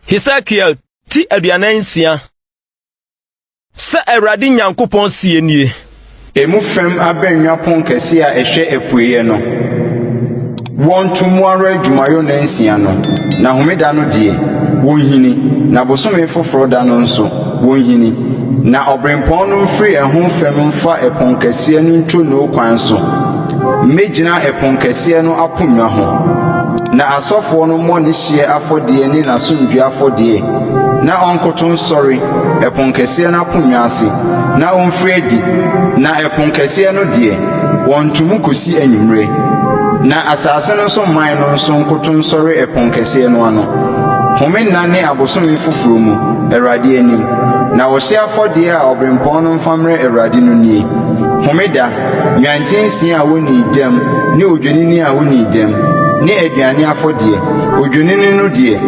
Hesekiel ti 46. Sɛ Awurade Nyankopɔn seɛ nie. Emu fam abannwa ponkɛse a ɛhwɛ apueeɛ no, wɔnto mu ara adwumayɔ nnansia no, na homeda no deɛ, wɔnhini, na bosome foforɔ da no nso, wɔnhini. Na ɔberempɔn no mfiri ɛho fam mfa ɛponkɛseɛ no ntwonoo kwan so mmɛgyina ɛponkɛseɛ no aponnwa ho. Na asɔfoɔ no mmɔ ne hyeɛ afɔdeɛ ne n'asomdwoeɛ afɔdeɛ, na ɔnkoto nsɔre ɛponkɛseɛ no aponnwa ase, na ɔmfiri adi, na ɛponkɛseɛ no deɛ, wɔnto mu kɔsi anwummerɛ. Na asase no so man no nso nkoto nsɔre ɛponkɛseɛ no ano, home nna ne abosome foforɔ mu, Awurade anim. Na ɔhyeɛ afɔdeɛ a ɔberempɔn no mfa mmrɛ Awurade no nie, Homeda, Nnwanten nsia a wonnii dɛm ne odwennini a onnii dɛm, ne aduane afɔdeɛ, odwennini no deɛ,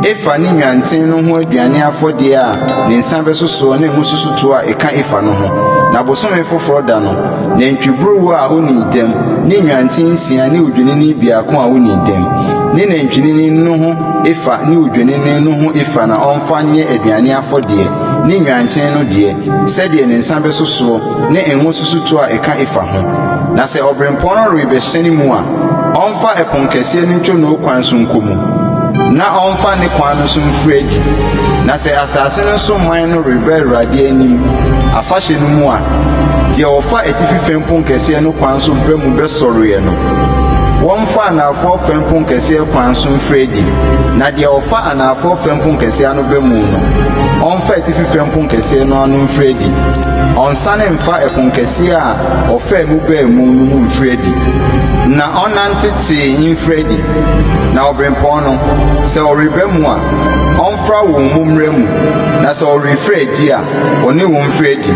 efa ne nnwanten no ho aduane afɔdeɛ a ne nsa bɛso soɔ ne ngo susutoa a ɛka efa no ho. Na bosome foforɔ da no, nantwiburuwa a onnii dɛm, ne nnwanten nsia ne odwennini biako a onnii dɛm, ne nantwinini no ho efa ne odwennini no ho efa na ɔmfa nyɛ aduane afɔdeɛ, ne nnwanten no deɛ, sɛdeɛ ne nsa bɛso soɔ, ne ngo susutoa a ɛka efa ho. Na sɛ ɔberempɔn no rebɛhyɛne mu a, ɔmfa ɛponkɛseɛ no ntwonoo kwan so nkɔ mu, na ɔmfa ne kwan no so mfiri adi. Na sɛ asase no so man no reba Awurade anim afahyɛ no mu a, deɛ ɔfa atifi fam ponkɛseɛ no kwan so ba mu bɛsɔreɛ no, wɔmfa anaafoɔ fam ponkɛseɛ kwan so mfiri adi, na deɛ ɔfa anaafoɔ fam ponkɛseɛ ano ba mu no, ɔmfa atifi fam ponkɛseɛ no ano mfiri adi. Ɔnsane mfa ɛponkɛseɛ a ɔfaa mu baa mu no mu mfiri adi, na ɔnnante tee mfiri adi. Na ɔberempɔn no, sɛ ɔreba mu a, ɔmfra wɔn mu mmra mu, na sɛ ɔrefiri adi a, ɔne wɔn mfiri adi.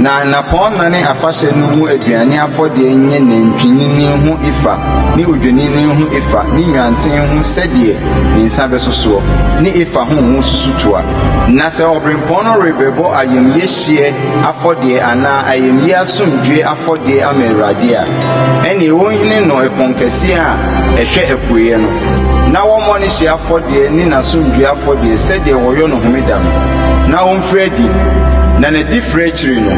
Na nnapɔnna ne afahyɛ no mu aduane afɔdeɛ nyɛ nantwinini ho efa ne odwennini ho efa ne nnwanten ho sɛdeɛ ne nsa bɛso soɔ, ne efa ho ngo susutoa. Na sɛ ɔberempɔn no rebɛbɔ ayamye hyeɛ afɔdeɛ anaa ayamye asomdwoeɛ afɔdeɛ ama Awurade a, ɛnneɛ wɔnhini no ɛponkɛseɛ a ɛhwɛ apueeɛ no, na wɔmmɔ ne hyeɛ afɔdeɛ ne n'asomdwoeɛ afɔdeɛ sɛdeɛ wɔyɔ no homeda no, na ɔmfiri adi, na n'adifire akyiri no,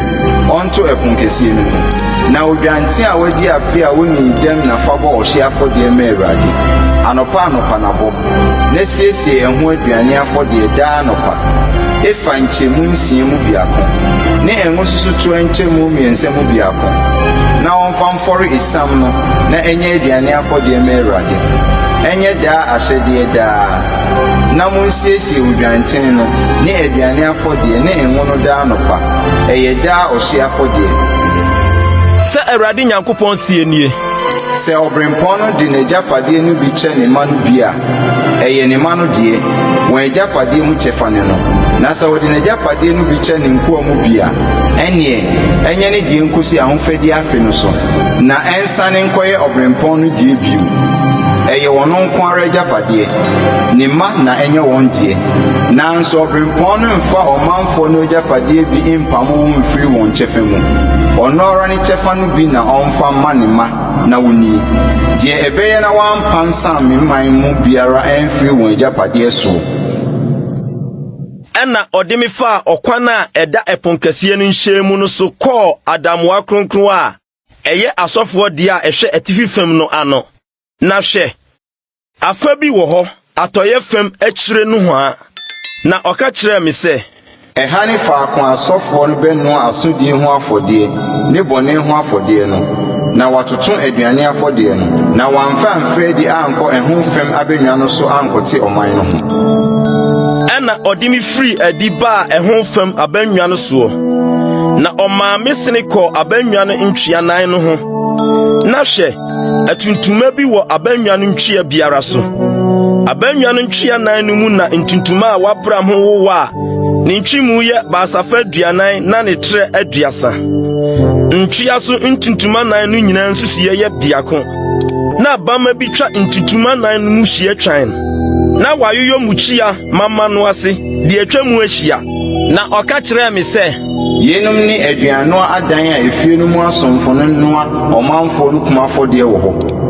ɔnto ɛponkɛseɛ no mu. Na odwanten a wadi afe a onnii dɛm na fa bɔ ɔhyeɛ afɔdeɛ ma Awurade, anɔpa anɔpa na bɔ. Na siesie ɛho aduane afɔdeɛ daa anɔpa, efa nkyɛmu nsia mu biako, ne ngo susutoa nkyɛmu mmiɛnsa mu biako, na wɔmfa mfɔre esiam no na ɛnyɛ aduane afɔdeɛ mma Awurade. Ɛnyɛ daa ahyɛdeɛ daa. Na monsiesie odwanten no ne aduane afɔdeɛ ne ngo no daa anɔpa, ɛyɛ daa ɔhyeɛ afɔdeɛ. Sɛ Awurade Nyankopɔn seɛ nie. Sɛ ɔberempɔn no de n'agyapadeɛ no bi kyɛ ne mma no bi a, ɛyɛ ne mma no deɛ, wɔn agyapadeɛ mu kyɛfa ne no. Na sɛ ɔde n'agyapadeɛ no bi kyɛ ne nkoa mu bi a, ɛnneɛ ɛnyɛ ne deɛ nkɔsi ahofadie afe no so, na ɛnsane nkɔyɛ ɔberempɔn no deɛ bio. Ɛyɛ ɔno nko ara agyapadeɛ, ne mma na ɛnyɛ wɔn deɛ. Nanso ɔberempɔn no mfa ɔmanfoɔ no agyapadeɛ bi mpamo wɔn mfiri wɔn kyɛfa mu. Ɔno ara ne kyɛfa no bi na ɔmfa mma ne mma na wɔnni, deɛ ɛbɛyɛ na wɔampansam me man mu biara amfiri wɔn agyapadeɛ soɔ. Ɛnna ɔde me faa ɔkwan a ɛda ɛponkɛseɛ no nhyɛn mu no so kɔɔ adamoa kronkron a ɛyɛ asɔfoɔ deɛ a ɛhwɛ atifi fam no ano. Na hwɛ, Afa bi wɔ hɔ atɔeɛ fam akyire nohoa. Na ɔka kyerɛɛ me sɛ. Ɛha ne faako a asɔfoɔ no bɛnoa asodie ho afɔdeɛ ne bɔne ho afɔdeɛ no, na wɔatoto aduane afɔdeɛ no, na wɔamfa amfiri adi ankɔ ɛho fam abannwa no so ankɔte ɔman no ho. Ɛnna ɔde me firii adi baa ɛho fam abannwa no soɔ, na ɔmaa me sene kɔɔ abannwa no ntwea nan no ho, na hwɛ, Atuntuma bi wɔ abannwa no ntwea biara so. Abannwa no ntwea nan no mu na ntuntuma a wɔabram ho wowɔ a ne ntwemu yɛ basafa aduanan na ne trɛ aduasa. Ntwea so ntuntuma nan no nyinaa nsusuiɛ yɛ biako. Na bamma bi twa ntuntuma nan no mu hyia twan, na wɔayoyɔ mmukyia mama no ase de atwa mu ahyia. Na ɔka kyerɛɛ me sɛ. Yeinom ne aduannoa adan a efie no mu asomfo no noa ɔmanfoɔ no kum afɔdeɛ wɔ hɔ.